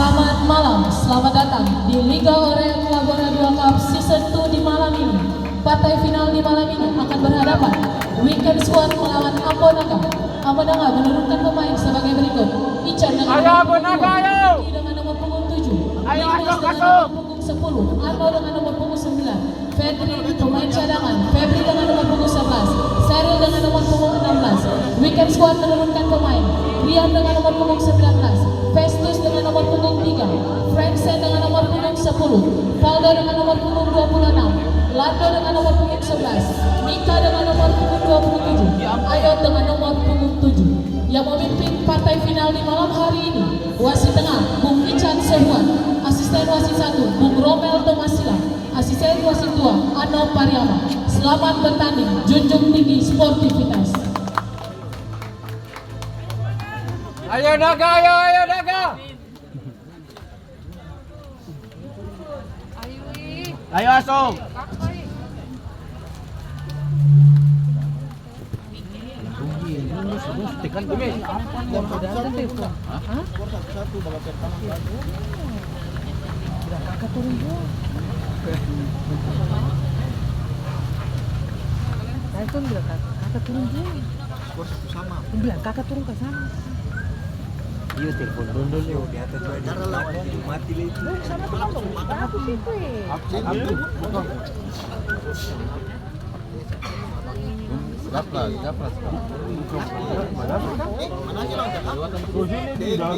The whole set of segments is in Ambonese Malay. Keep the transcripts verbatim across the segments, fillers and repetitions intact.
Selamat malam, selamat datang di Liga Oreak Labora dua Cup Season two di malam ini. Partai final di malam ini akan berhadapan Weekend Squad melawan Ambo Naga. Ambo Naga menurunkan pemain sebagai berikut: Ican dengan nomor punggung dua, Tinggi dengan nomor punggung tujuh, Nimas dengan nomor punggung sepuluh, Ano dengan nomor punggung sembilan, Febri, pemain cadangan, Febri dengan nomor punggung sebelas, Seril dengan nomor punggung enam belas. Weekend Squad menurunkan pemain: Rian dengan nomor punggung sembilan belas, Festus dengan nomor punggung tiga, Friendsen dengan nomor punggung sepuluh, Valdo dengan nomor punggung dua puluh enam, Lando dengan nomor punggung sebelas, Mika dengan nomor punggung dua puluh tujuh, Ayot dengan nomor punggung tujuh. Yang memimpin partai final di malam hari ini, wasit tengah, Bung Ican Sebuan, asisten wasit satu, Bung Romel Tomasila, asisten wasit dua, Ano Pariama. Selamat bertanding, junjung tinggi sportivitas. Ayo Naga, ayo, ayo Naga. Ayo, Aso. Saya kan bilang, "Kaka, kaka turun dulu." Skor satu sama. Dia bilang, "Kaka turun ka sana." Iya, telepon dulu, dulu. Di atas juga di mati, mati lagi. Lu sana tuh, Bang. Aku situ, eh. Absen. Absen. Gaplas, gaplas. Tuh, sini di dalam.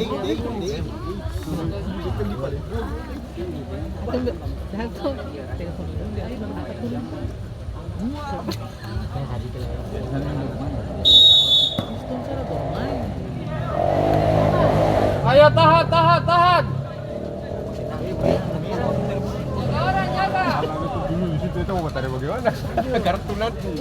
Telepon dulu, dia bilang, "Kaka turun." Ayo, tahan, tahan, tahan. Dulu di situ, itu mau tarik bagaimana? Kartu nanti.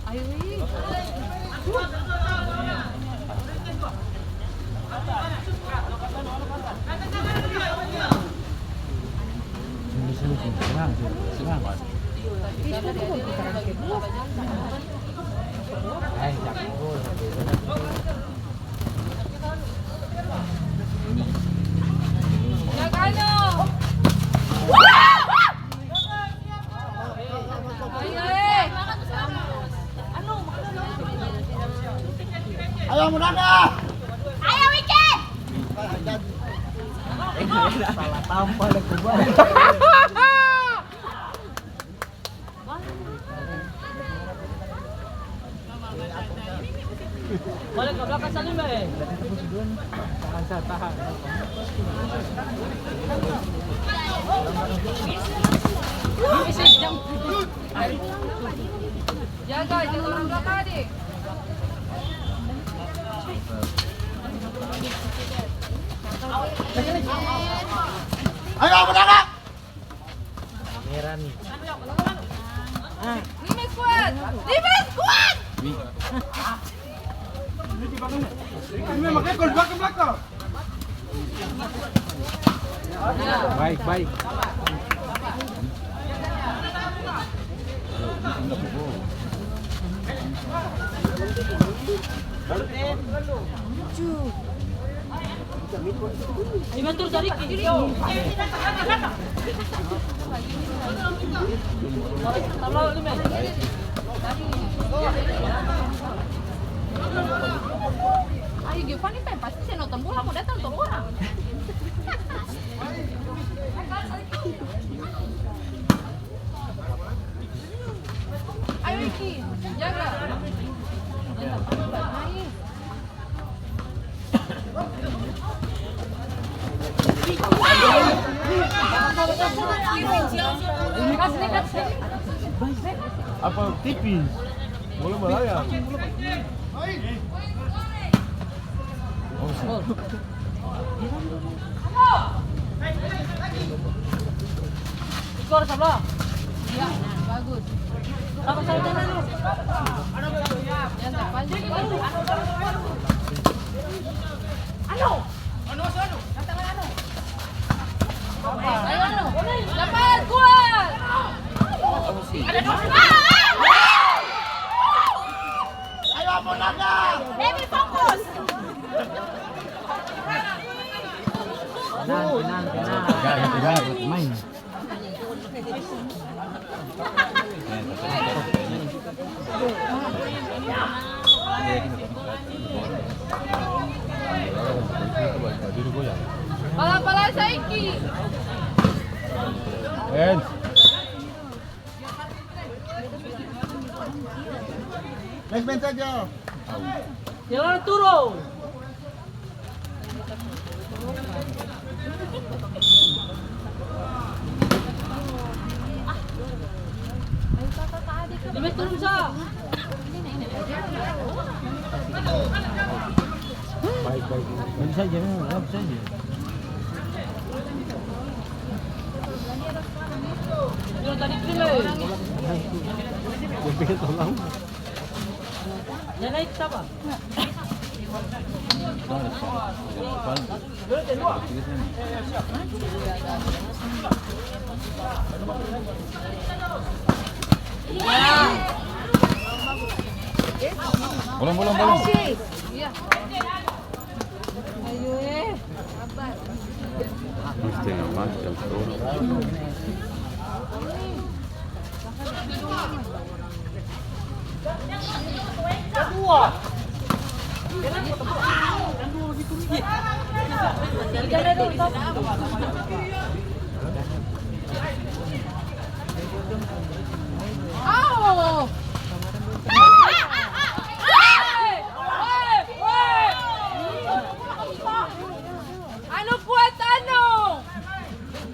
Ayo, ih. Ayo, Munana! Ayo, Wiki! Salah tampal deh, Kuba. Balik ke belakang, Salim, eh. Tahan, tahan. Jaga, jaga orang belakang, Adi. Ayo, Abu Dara! Merah nih. Lima squad! Lima squad! Ini makanya kalau belakang, belakang. Baik, baik. Ayo, Giovanni, pasti seng nonton bola, mo datang tong orang. Ayo, Iki, jaga. Nice. Apa tipis? Boleh melayang. Skor sebelah. Iya, bagus. Sama-sama dulu. Yang terpancing. Anu. Ayo, anu. Dapat, kuat. Ada dua. Ah! Tenang, tenang, tenang. Main. Pala-pala saiki. Next man saja. Jalan turun. Demi turun, sa. Baik, baik. Baru saja, baru saja. Dia pikir tolong. Dia naik siapa? Bolong, bolong, bolong. Iya. Ayo, eh. Setengah macam tuh. Au! Anu kuat, anu!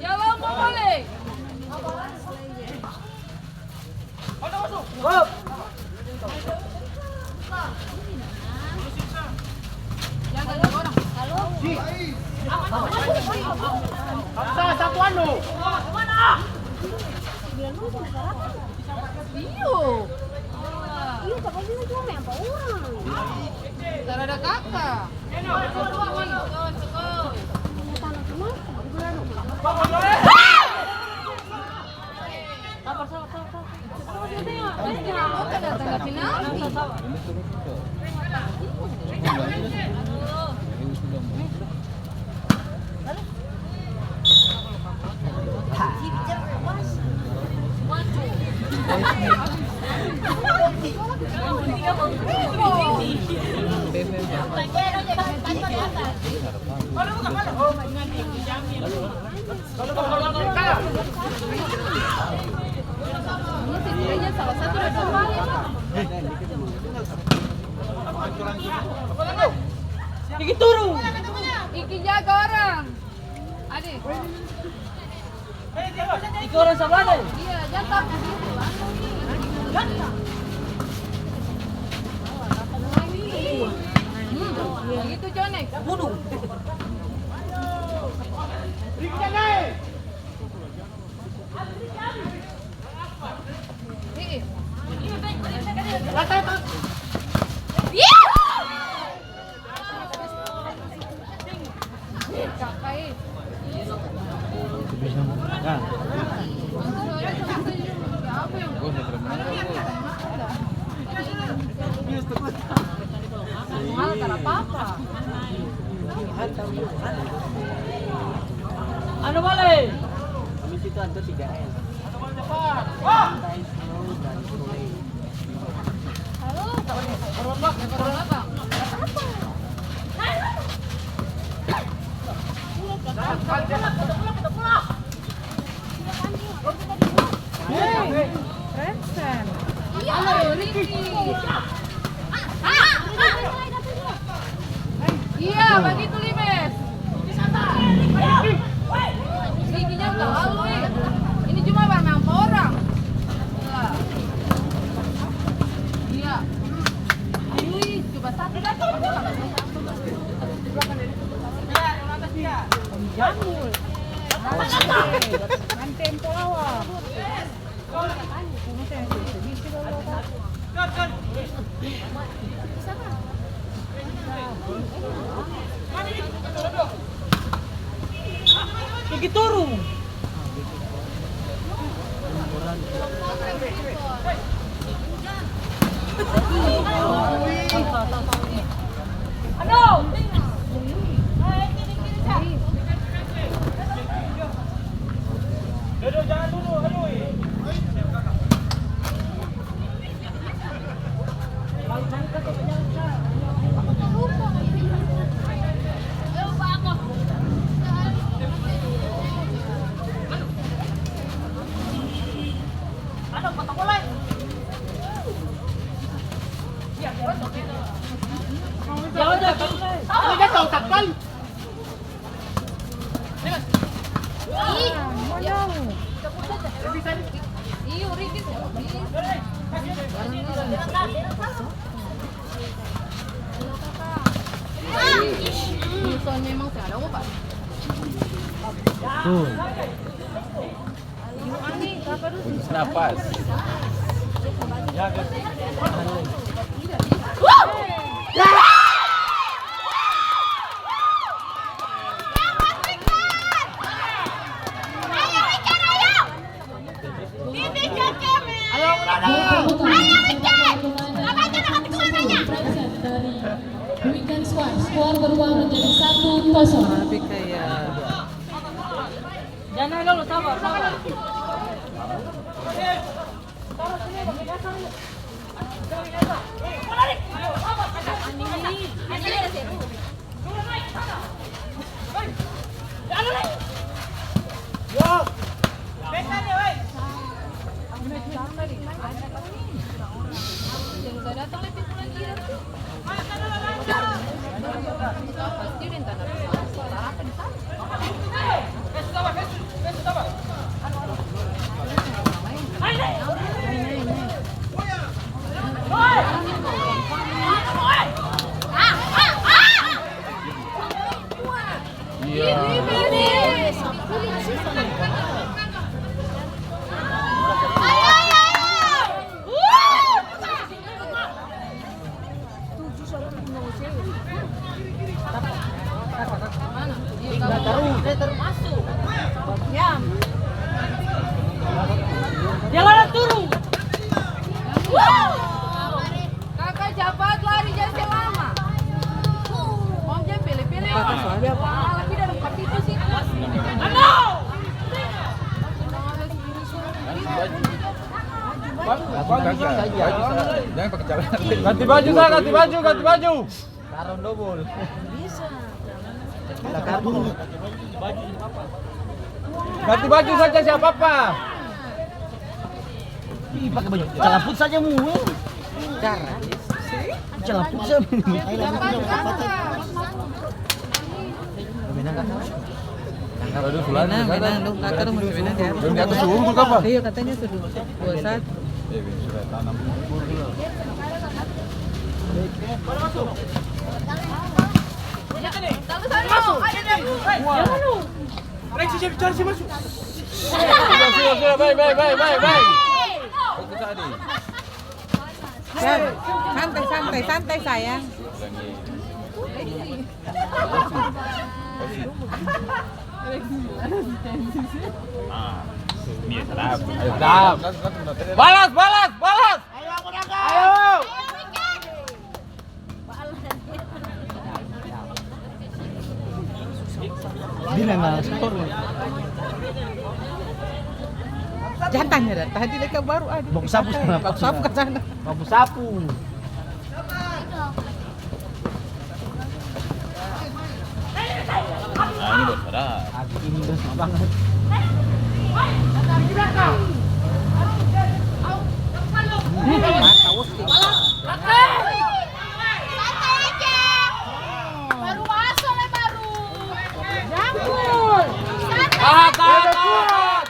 Ya, lomba boleh. Jaga dua orang. Satu, satu, anu. Iyo. Iyo, tapi ini cuma yang apa orang? Tarada kaka. Iki turun. Iki jaga orang. Ade. Iki orang sabla deh. Iya, jang tahu di situ. Hmm, begitu, Jonek. Bunuh. Anu bale. Habis itu ada tiga M. Santai, slow, dan play. Iya, bagitu, Limes. Giginya talalu, eh. Ini cuma barmaeng pa orang. Iya. Aduh, coba satu dah. Jambul. Maeng tempo awal. Gigi turun. Tuh. Putus napas. Ayo, Wika. Skor berubah menjadi satu kosong. Tapi kayak Jana dolo, sabar, sabar. Iya. Dia lari turun. Kaka capat lari, jang se lama. Om jang pele-pele. Kaka soalnya apa? Laki dalam partitu sih. Ganti baju sa, ganti baju, ganti baju. Karong dobol. Ganti baju saja, siapa apa? Ih, pake baju calaput saja mu, eh. Cara. Calaput saja mu. Menang, menang, dong, kakak dong masih menang di atas. Belum di atas suruh apa? Iya, katanya sudah dua satu. Sudah, sudah, sudah, baik, baik, baik, baik, baik. Santai, santai, santai, sayang. Ah, ini salah. Ayo, salah. Balas, balas, balas. Ayo. Bilang lah, skor. Jangan tanya dah, tadi leka baru ada. Baku sapu sana. Baku sapu ke sana. Baku sapu. Ah, ini baru sadar. Ini bersih banget. Mata usti. Santai aja. Baru masuk, le, baru. Jambul. Santai. Tahan, tahan, tahan.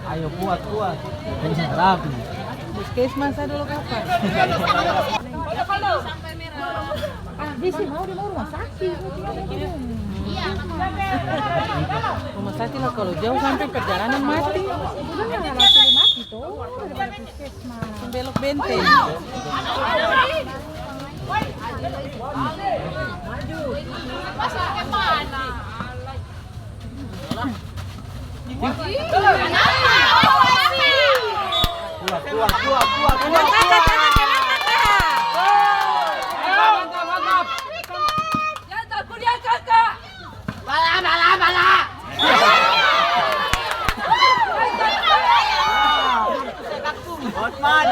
Ayo, kuat, kuat. Ini rapi. Puskesmas ada lo kapan? Ah, dia sih mau, dia mau rumah sakit. Rumah sakit lah, kalau jauh sampai perjalanan mati. Iya, langsung mati tuh. Belok Benteng. Kuat, kuat, kuat, kuat, kuat, kuat. Mantap, mantap. Bala, bala, bala. Hotman.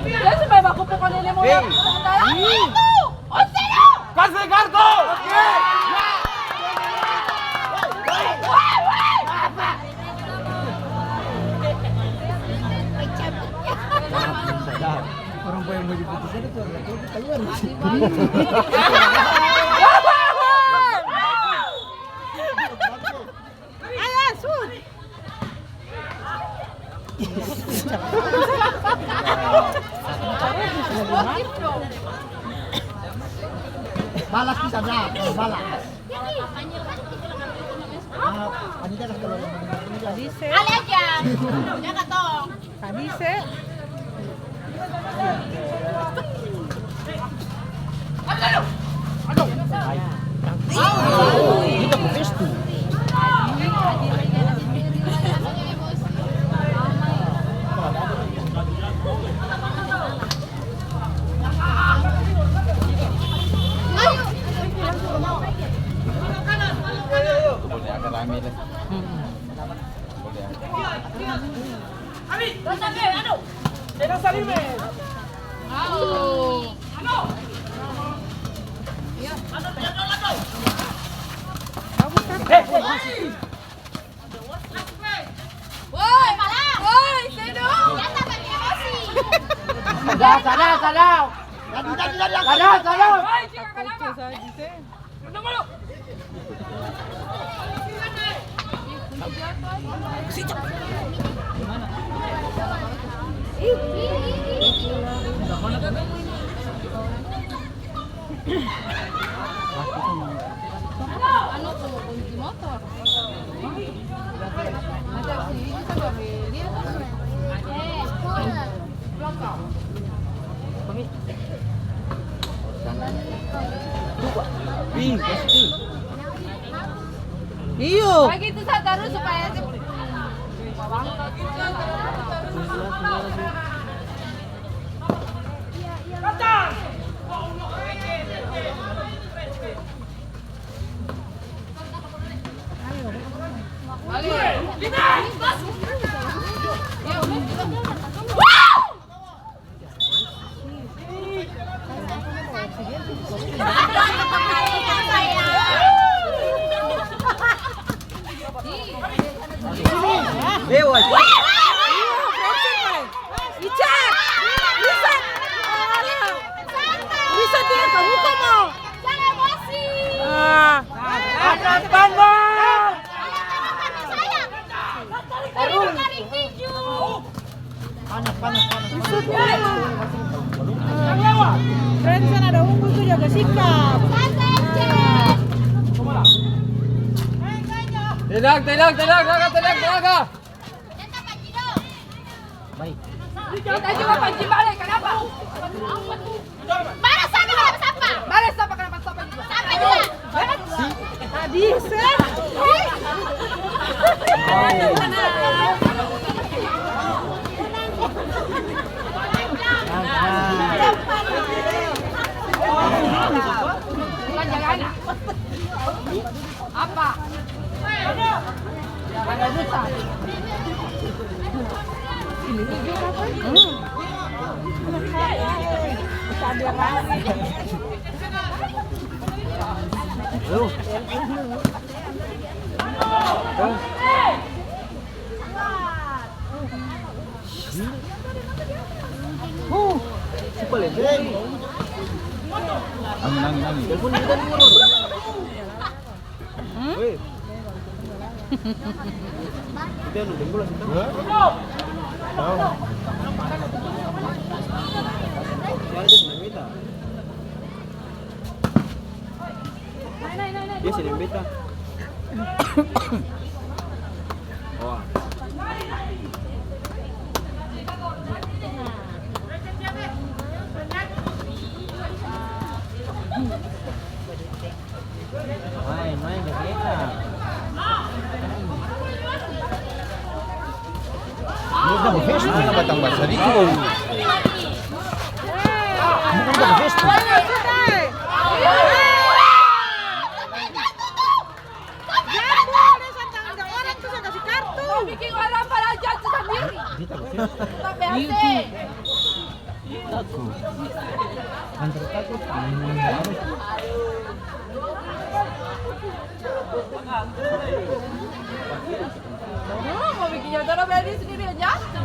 Dia supaya baku pukul ini mau. Hei. Kasih kartu! Oke. Orang yang mau diputus itu keluar. Ayo, su. Balas bisa, Bla, balas. Ah, Anita kasih tolong. Tadi se. Ale aja. Jangan tong. Tadi se. Woi, Malang. Woi, Sedo. Jangan pakai emosi. Sadar, sadar, sadar. Sadar, sadar. Woi, jangan kenapa? Anu, kunci motor. Masa sih, bisa bawa dia kan? Ih, kasih, ih. Iyo. Begitu sa tarus supaya si Lewat. Ica! Bisa! Bisa dia kamu kok mau? Ah. Anak panas! Panas, panas, panas. Friends, kan ada unggul tuh, jaga sikap. Tendang, tendang, tendang, tendang, tendang, tendang. Baik. Kita juga panci bale, kanapa? Bale sapa, kanapa sapa? Bale sapa, kanapa sapa juga? Sapa juga? Tadi, se. Bukan jalan. Apa? Ada busa. Hmm. Bisa dia kasih. Huh, super lembek. Angin, angin, angin. Telepon dia tadi, Bro. Hmm? Weh. Kita anu, deng bola sih, tahu? Hah? Tahu. Dia ada di sini, Mita. Dia sini, Mita. Oh. Main, main, beta. Ini batang basar itu. Bukan batang basar. Jambul, dia santang ada orang tuh, saya kasih kartu. Mau bikin orang pada jatuh sendiri. Tapi asik. Antar takut. Dulu mau bikin jatuh, orang berani sendiri yang jatuh.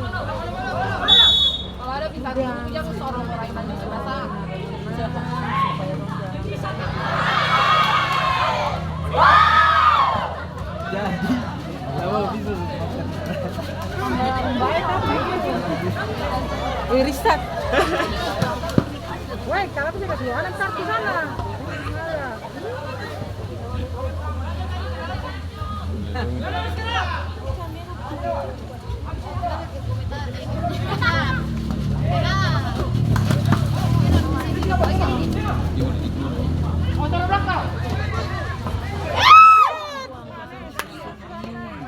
Kalau ada bintang dulu, dia mau sorong orang yang banyak perasaan. Jadi, apa bisa? Eh, Rizat. Weh, kalau bisa kasih anak kartu sana.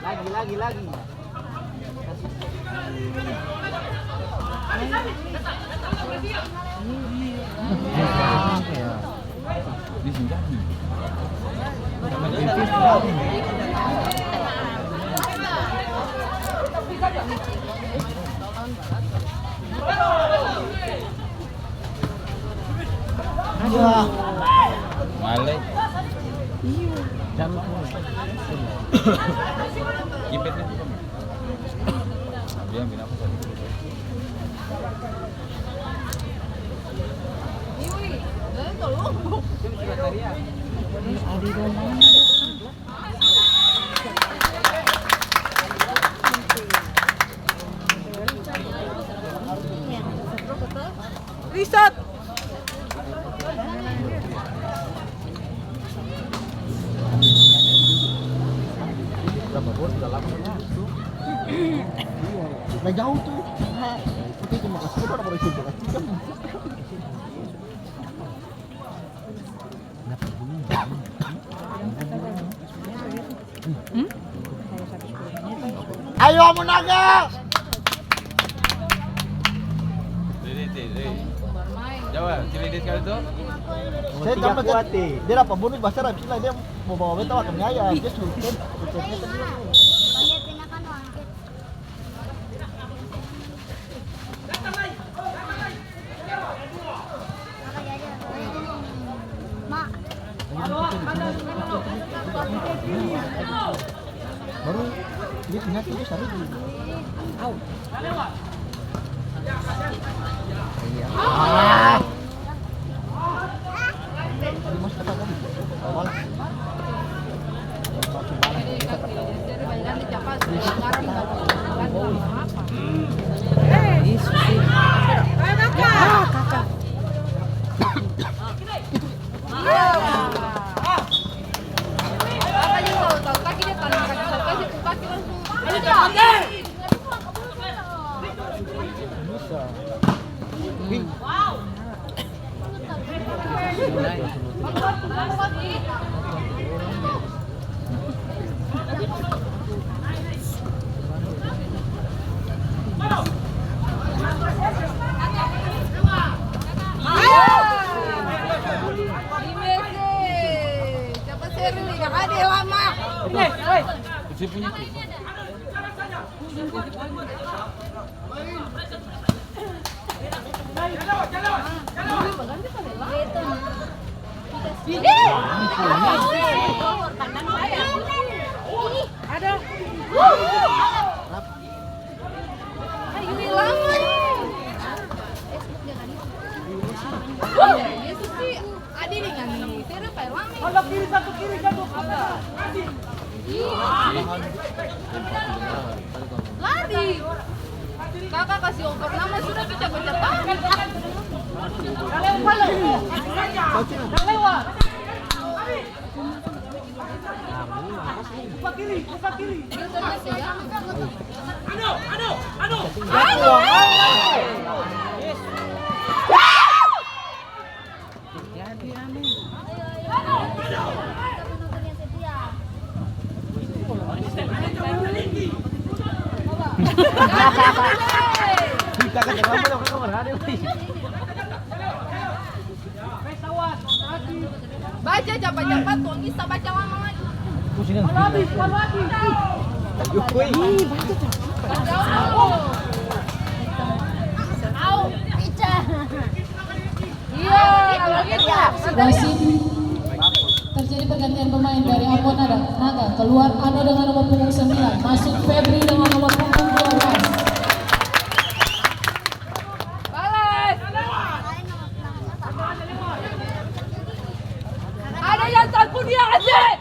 Lagi, lagi, lagi. Iya. Male. Iya. Kipet itu kan. Bilang kenapa tadi? Iya, wih. Dari tolong. Ada di mana? Riset. Lah, jauh tuh. Itu cuma kasih orang, orang itu kasih. Ayo, Amunaga! Coba, cili dia sekali tuh. Saya tambah kuat, eh. Dia dapat bonus basar, habis lah dia mau bawa beta makan mie ayam. Dia suruh. Baru dia punya tuh, dia sering. Au. Iya. Ah. Ada deng yang ini, saya udah paling lama. Ada kiri satu, kiri satu. Ih. Lari. Kakak kasih ongkor nama sudah tu capat-capat. Halo. Lewat. Buka kiri, buka kiri. Aduh, aduh, aduh. Aduh. Baca cepat-cepat, Tuang Isa baca lama lagi. Baca dulu. Au, pecah. Iya, kalau gitu. Wasit, terjadi pergantian pemain dari Ambon Naga, Naga, keluar Ano dengan nomor punggung sembilan, masuk Febri dengan nomor punggung dua belas. Balas. Ada yang telepon dia, Aceh.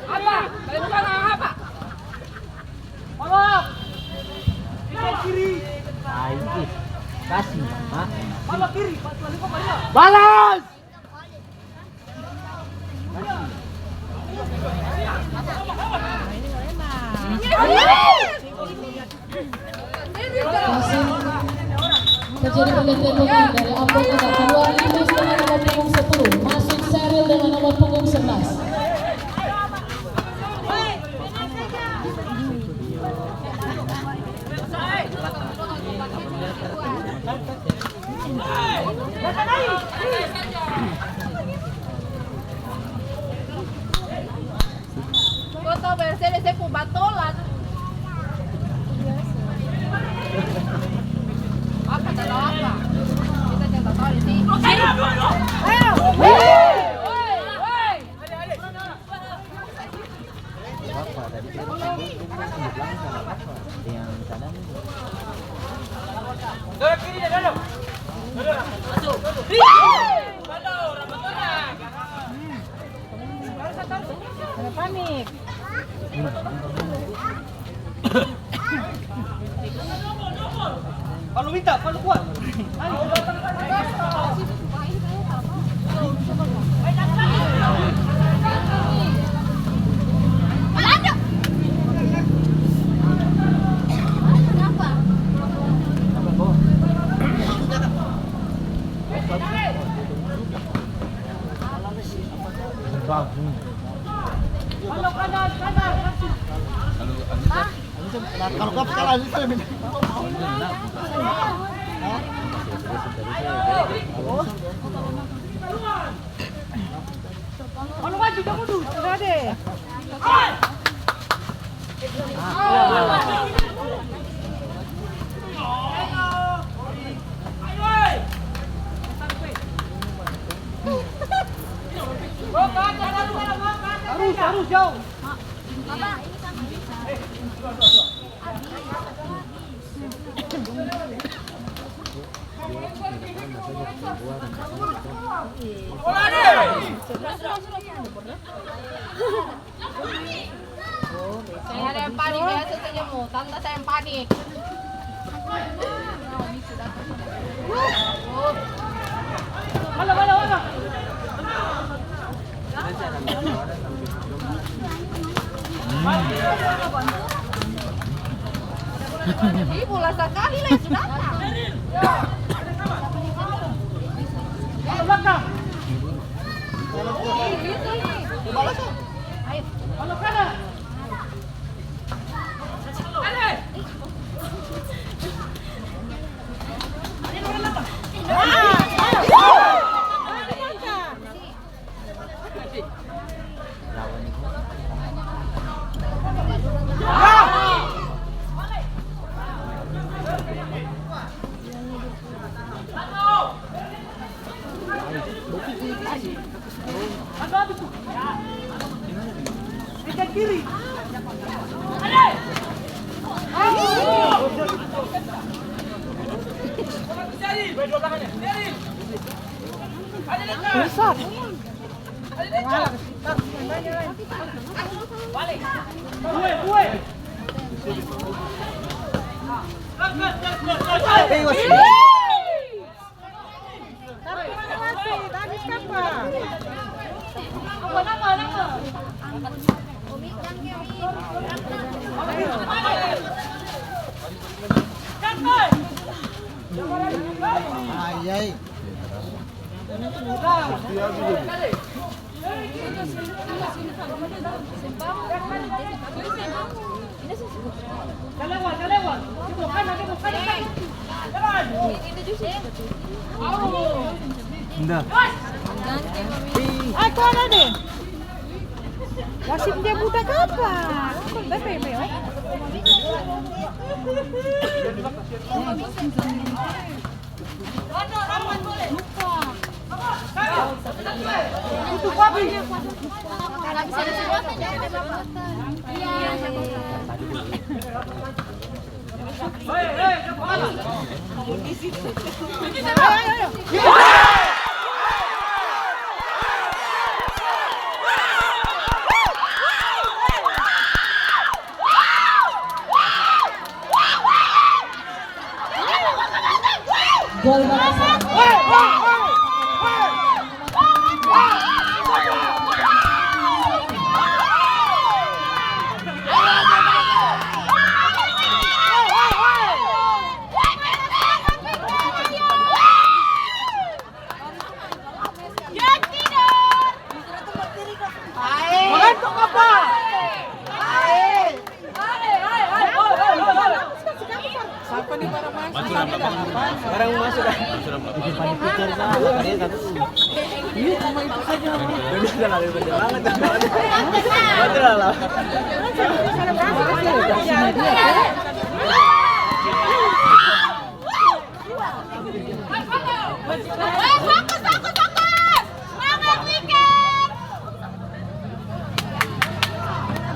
Apa? Dari bukan apa? Tolong. Kiri. Ai, ih. Kasih, ha? Balas kiri. Balas. Wasit, terjadi pergantian pemain dari Ambon Naga, keluar Limas dengan nomor punggung sepuluh, masuk Seril dengan nomor punggung sebelas. Kau tau Mercedes saya pung batolan. Apa tau apa? Kita jangan tahu di sini. Ayo. Woi, woi, woi. Apa tadi? Yang sana nih. Ada panik. Palu minta, palu kuat. Kalau kau kalah, ini saya minta. Kalau maju, jangan mundur. Sudah deh. Harus, harus jauh. Saya ada yang panik, biasa saja mau. Tante saya yang panik. Halo, halo, halo. Ih, bola sakali lai su datang. Halo, belakang. Ayo. Halo, kanan. Pusat. Ai, ai. Nda. Ah, kau ada deh. Wasit dia buta kapa? Kau baik, baik, baik, oh. Gol balasan. Mengantuk apa? Ae. Sapa ni barang masuk? Barang masuk dah. Bikin panik pikir sama karya satu. Iya, cuma itu saja. Udah lah, udah banget. Betul lah. Fokus, fokus, fokus! Semangat weekend!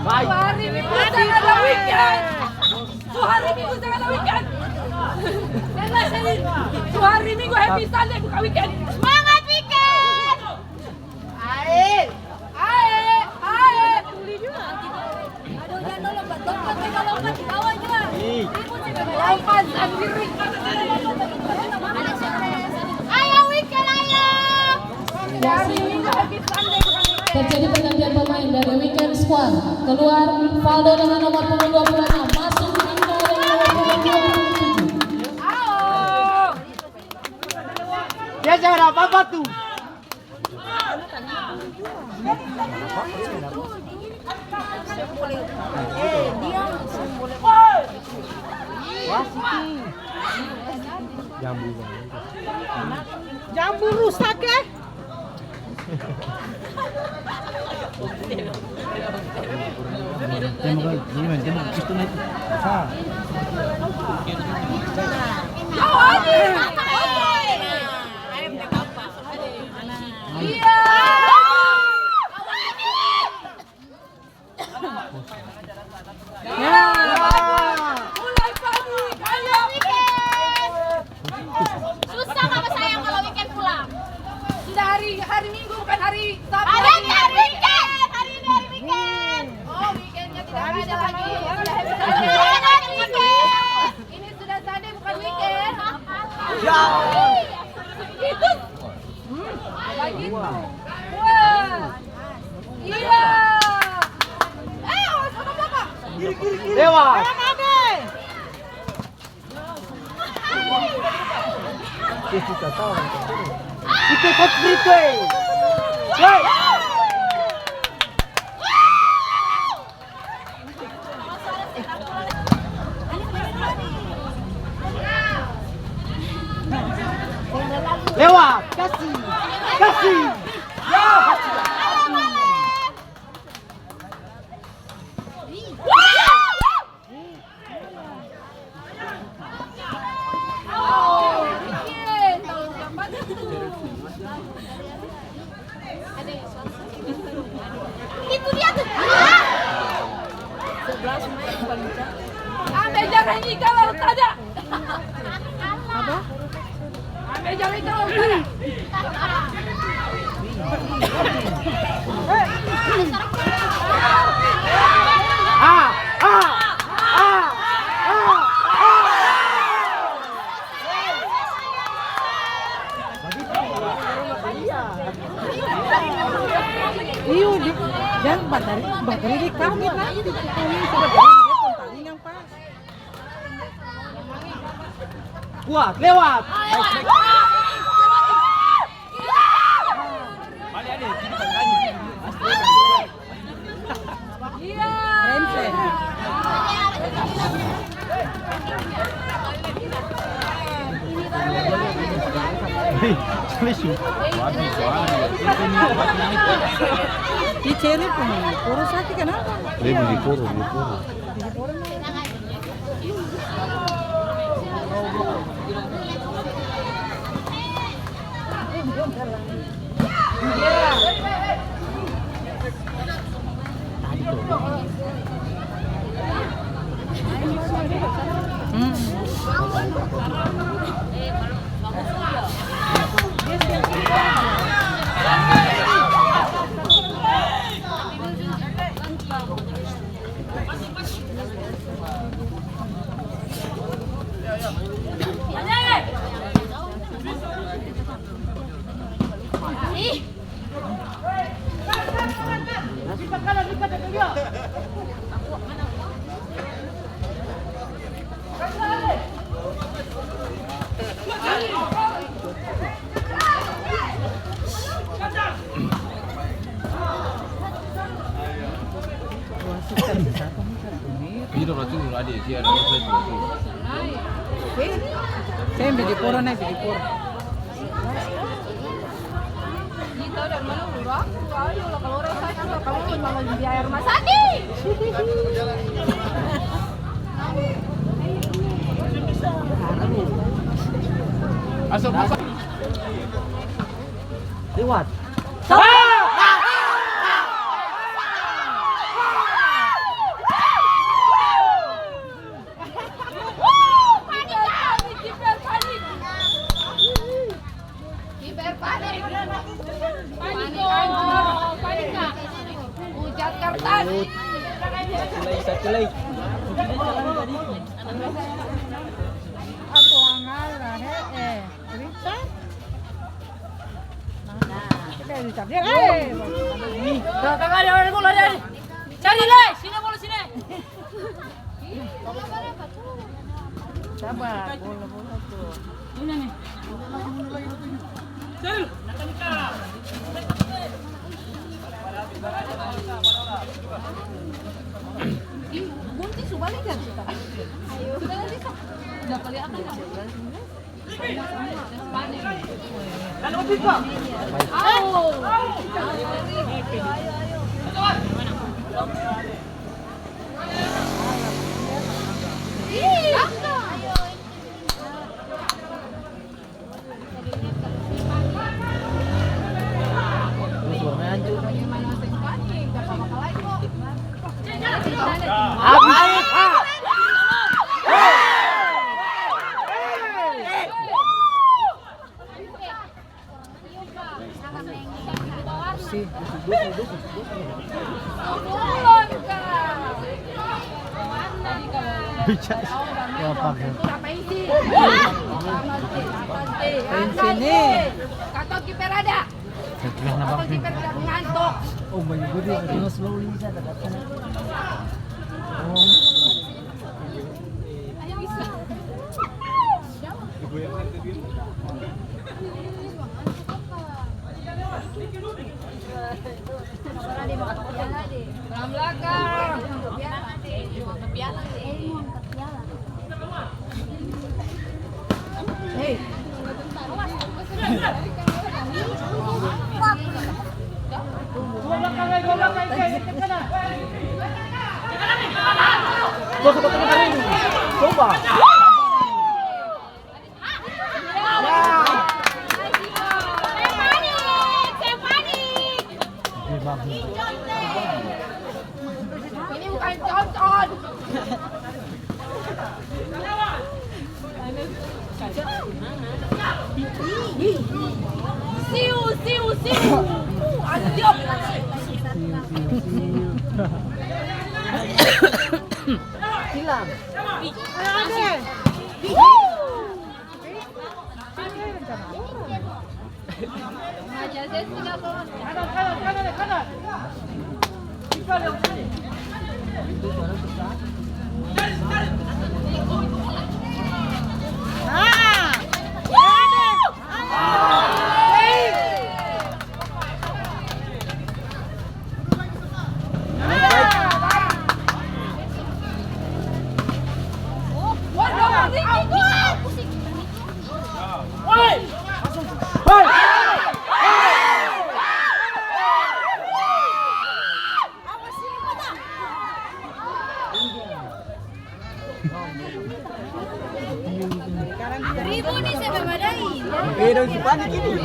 Hari Minggu seng ada weekend. Su hari Minggu seng ada weekend. Dengar sini. Su hari Minggu happy Sunday buka weekend. Semangat weekend. Ae. Ae, ae. Aduh, jangan lompat-lompat, lompat di bawah juga. Lompat sendiri. Ayo, weekend, ayo. Terjadi pergantian pemain dari weekend squad. Keluar Valdo dengan nomor punggung dua puluh enam, masuk Ringo dengan nomor punggung dua puluh tujuh. Dia jangan apa-apa tuh. Jambu, jambu. Jambu rusak, eh? Tembak, tembak, itu naik. Iya. Ya. Mulai pagi, ayo. Susah sama saya kalau weekend pulang. Sudah hari, hari Minggu, bukan hari Sabtu. Hari ini hari weekend. Hari ini hari weekend. Oh, weekendnya tidak ada lagi. Hari ini hari weekend. Ini sudah Sunday, bukan weekend. Ya. Itu. Hmm, lagi. Wah. Iya. Eh, awas, apa, apa? Lewat. Ih, susah tahu. Itu coach Brito, eh. Hei. Lewat, kasih, kasih. Ya, kasih. Itu dia tuh. Ambe jalan ikan laut ada. Apa? Ambe jalan ikan laut ada. Ah, ah, ah, ah, ah. Iyo, di, dan bateri, bateri di kami nanti, pokoknya sudah bateri di dia pun tali yang pas. Kuat, lewat. Keren, keren. Di ceri pung poro saki kanapa? Dia beli poro, beli poro. Ih, tau dari mana orang? Ayo lah, kalau orang sakit, kalau mau biaya rumah sakit. Asal masak. Lewat. Panik, panik, kiper panik. Panik, panik, panik, Kak. Hujat kertas. Satu lagi, satu lagi. Aku angala, he, eh, Rita. Nah, kita Rita, dia, eh. Tengah, tengah, dia, dia, bola, dia. Cari, Le, sini bola, sini. Sabar, bola-bola tuh. Ini nih. Ih, Gunti su bale kan? Sudah nanti, Kak. Udah kelihatan, Kak. Pensi ni. Katong kiper ada. Katong kiper bilang ngantuk. Oh, banyak banget. Slow, slowly bisa, tak, tak, tak. Oh. Belakang. Hei. Coba. Ini bukan cocok. Siu, siu, siu. Anjok. Hilang. Ada. Ribu nih, saya babadai. Eh, dong si panik ini.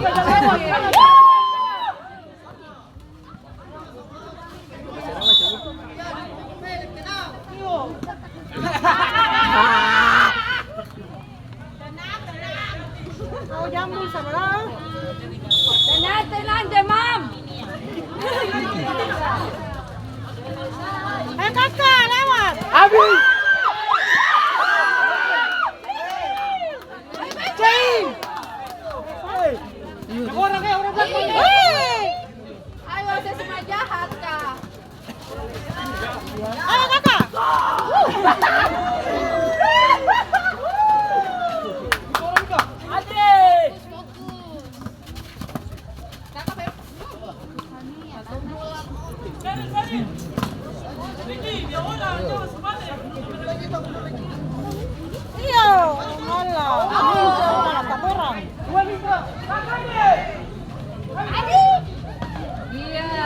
Tenang, tenang, demam. Eh, Kaka, lewat. Abis. Cing. Orang, eh, orang belakang. Hei. Ayo, saya semua jahat, Kak. Ayo, Kaka. Iyo, alah. Alah, taberang. Iya.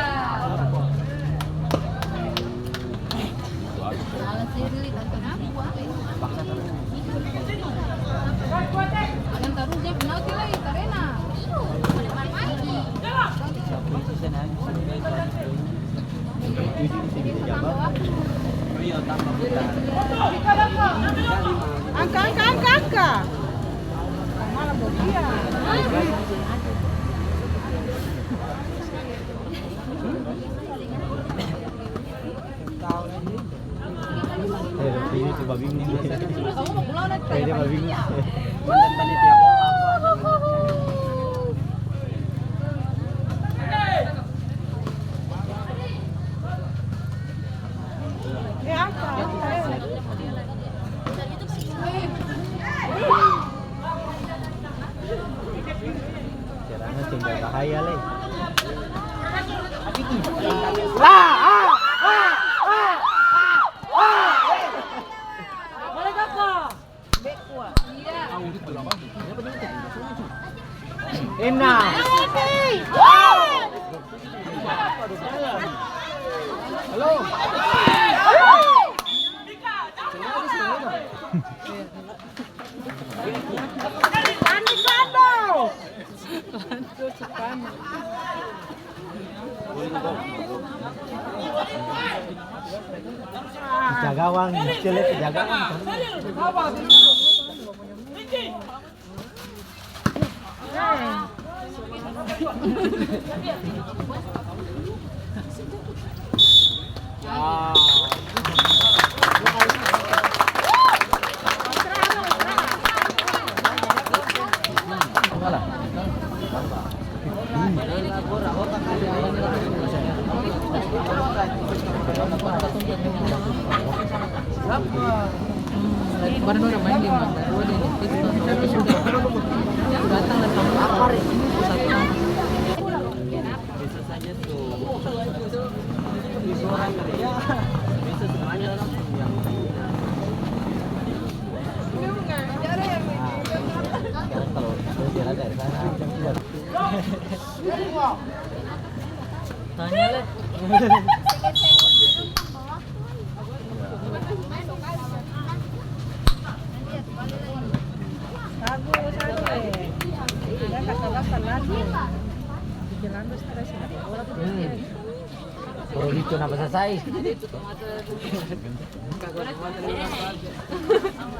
Yang taruh dia penalti lagi, karena. Angka, angka, angka, angka. Eh, ini coba bingung. Eh, dia bingung. Serangan tinggal bahaya, le. Lah, ah, ah, ah, ah, ah. Boleh, Kaka. Enak. Halo. Andi Sando. Jaga gawang, cele jaga gawang. Baru dua orang main di rumah, dua di rumah. Itu kan sudah datang dan tahu apa, ini pusat kan. Bisa saja tuh. Bisa semuanya orang yang sekarang kalau dari sana. Tanya, Le. Bagus, bagus. Dia kata-kata lagi. Bikin lambe stres, nggak ada orang tuh. Hmm. Baru bikin apa selesai?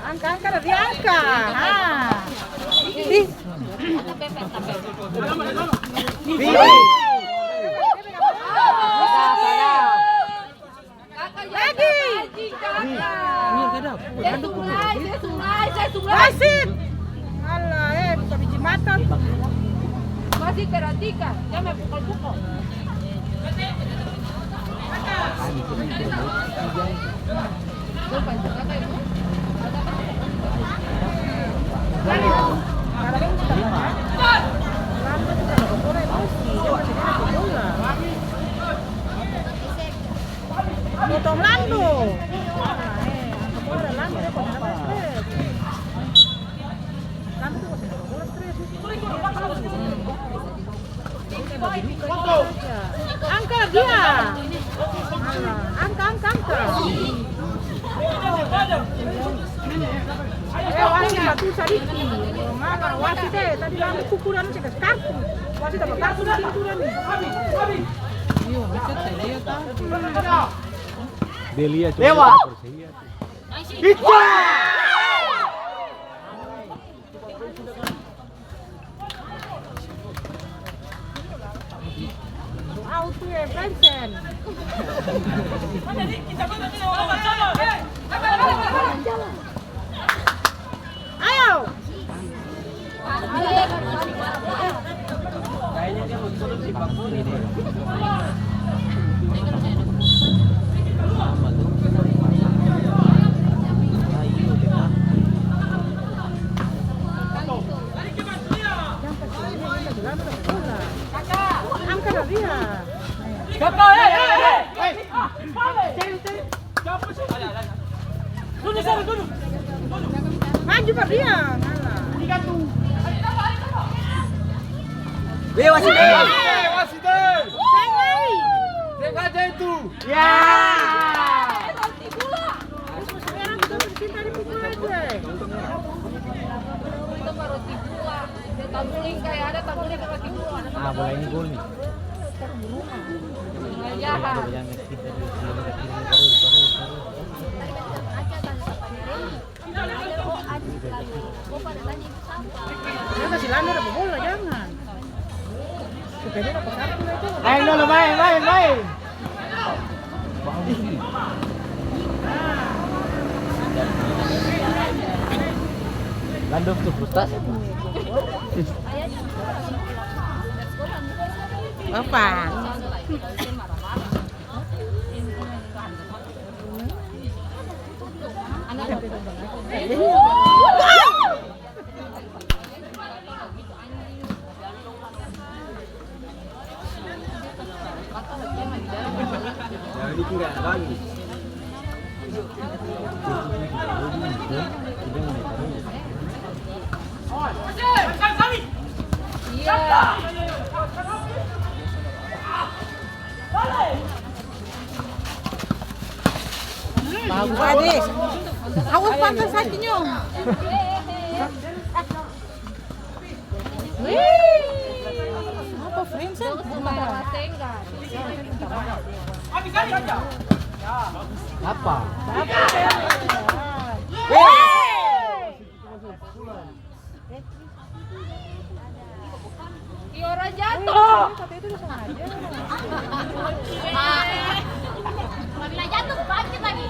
Angka, angka, lebih angka. Ha. Ih. Ih. Lagi. Wasit. Alah, eh, buka biji mata. Wasit perhatikan, jangan pukul-pukul. Potong landu. Angka dia. Angka, angka, angka. Satu sadiki. Mama, wasit e, tadi lampu kuku dan cek kartu. Wasit apa kartu dan kuku dan ni. Iyo, bisa saya lihat, ah. Dia lihat, cuma dia tak percaya. Pizza! Out to e, Vincent. Ayo. Angka dari dia. Maju, Pak, dia. Weh, wasit, eh. Weh, wasit, eh. Seng lari. Seng aja itu. Ya. Terus maksudnya orang kita bercinta di pukul aja. Ah, bola ini gol nih. Ya. Bola yang kita di sini, kita di sini, terus, terus, terus. Dia kasih lama dapa bola, jangan. Supaya dia dapa kartu lagi. Main dulu, main, main, main. Landop tuh, frustasi. Apa? Bagus, Ade. Awas, pantas kakinya. Wih. Apa, Vincent? Apa? Wih. Ih, orang jatuh. Pernah jatuh, bangkit lagi.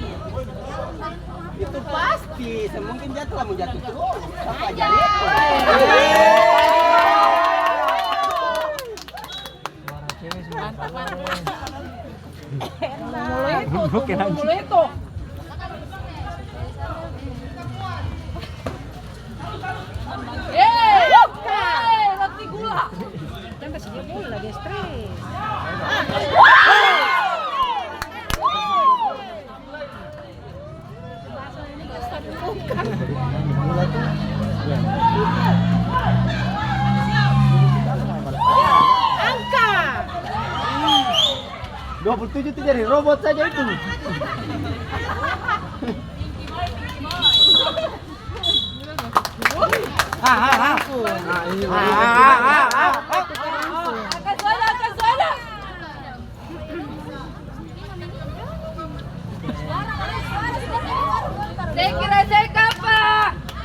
Itu pasti, semungkin jatuh lah, mau jatuh terus. Apa aja itu? Mantap, mantap. Muleto, muleto. Eh, eh, roti gula. Kan kasih dia bola, dia stres. Angka. Dua puluh tujuh tuh jadi robot saja itu. Ah, ah, ah. Ah, iya, iya. Ah, ah, ah, ah, ah. Angka suara, angka suara. Saya kira saya kapa?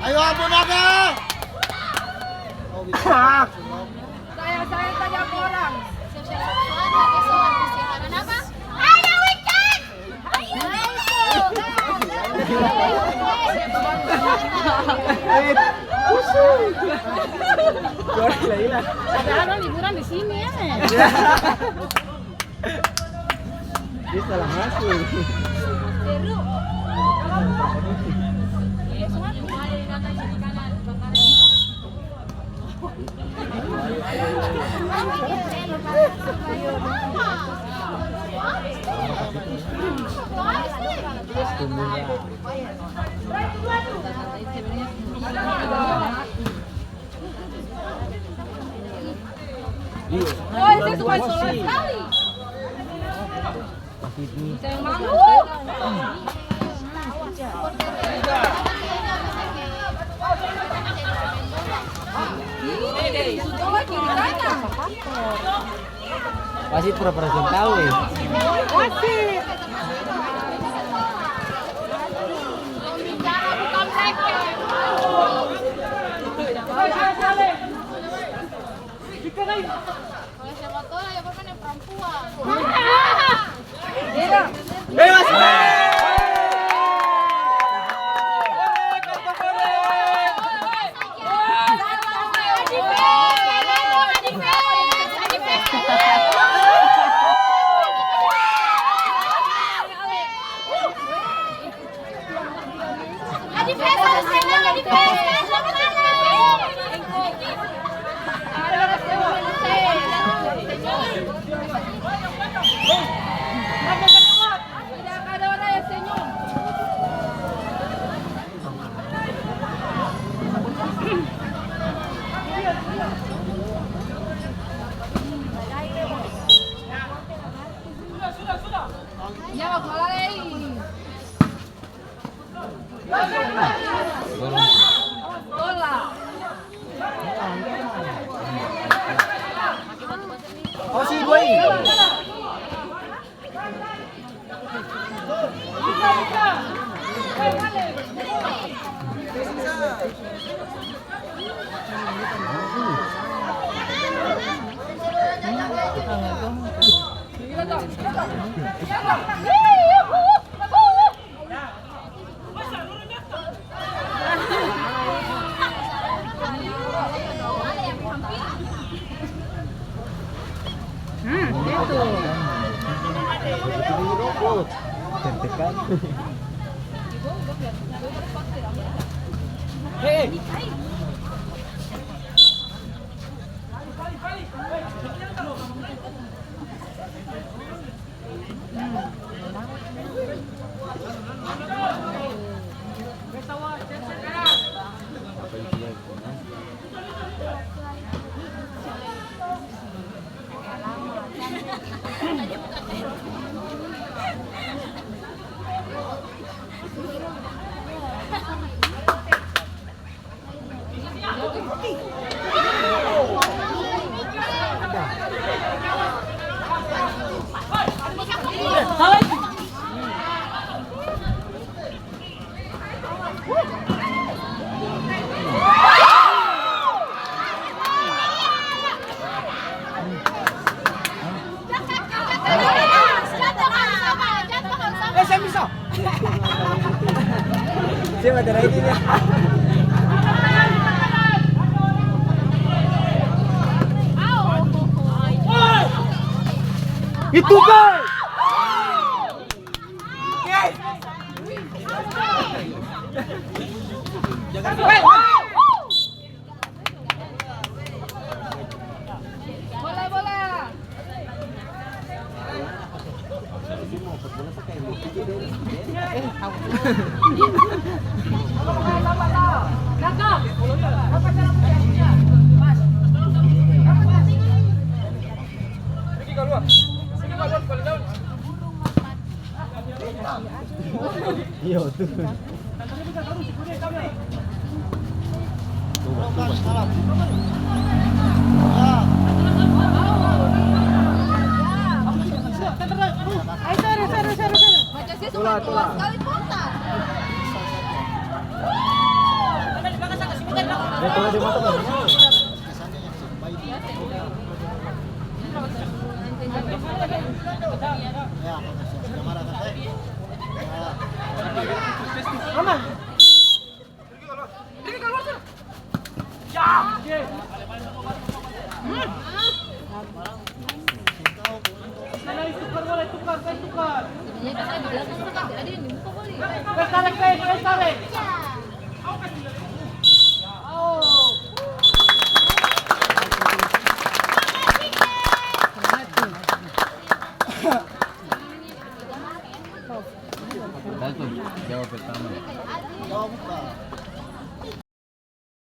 Ayo, ampun, Aga. Saya, saya tanya ke orang. Ayo, weekend. Ayo. Padahal liburan di sini, eh. Dia salah masuk. Woi, saya suka solar sekali. Saya malu. Wasit pura-pura seng tau, e. Wasit. Kalo siapa tau ya, bapak nih perempuan. Hmm, itu. Tertekan. Hei. Eh, saya bisa. Siapa terakhir ini? Itu, Bang! Bola, bola. Iya, betul.